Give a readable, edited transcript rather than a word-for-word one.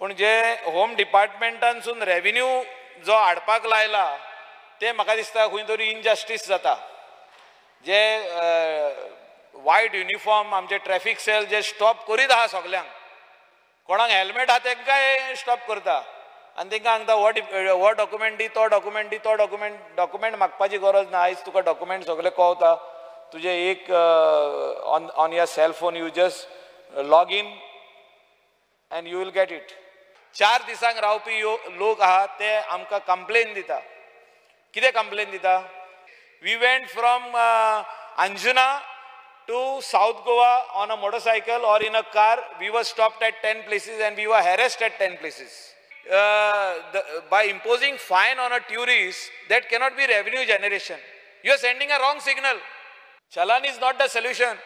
पूण जे home डिपार्टमेंटानसून revenue जो हाडपाक लायला ते म्हाका दिसता खंय तरी इनजस्टीस जाता. जे वायट युनिफॉर्म आमचे ट्रॅफिक सेल जे स्टॉप करीत आहा सगल्यांक, कोणाक हेल्मेट आहा तेंकांय स्टॉप करता आनी तेंकां सांगता हो डॉक्युमेंट दी, तो डॉक्युमेंट दी, तो डॉक्युमेंट. डॉक्युमेंट मागपाची गरज ना. आयज तुका डॉक्युमेंट सगळे कळता. तुजें एक on your cell phone you just log in and you will get it. 4 दिसांक रावपी लोक आहा ते आमकां कंप्लेन दिता. कितें कंप्लेन दिता? We went from Anjuna to South Goa on a motorcycle or in a car. We were stopped at 10 places and we were harassed at 10 places. By imposing fine on a tourist, that cannot be revenue generation. You are sending a wrong signal. Challan is not the solution.